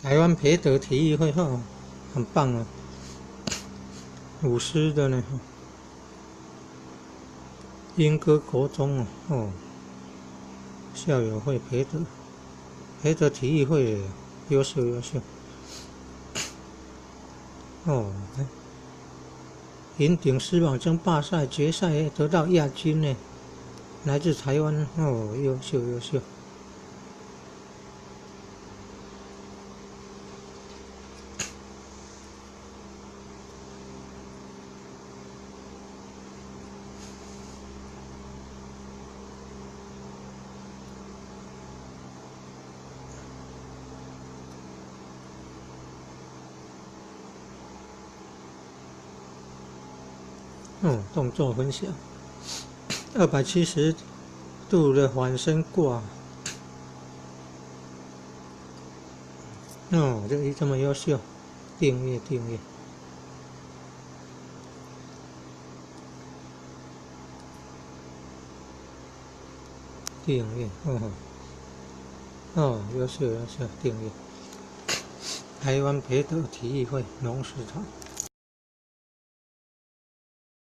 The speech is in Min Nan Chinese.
台灣培德體育會吼，很棒啊！舞獅的呢，鶯歌國中哦，校友會培德體育會，優秀優秀。哦，雲頂獅王爭霸賽決賽得到亞軍呢，來自台灣哦，優秀優秀。哦，動作分享，270度的反身掛。哦，這麼優秀，訂閱訂閱，訂閱，哦，哦，優秀優秀，訂閱。台灣培德體育會龍獅團。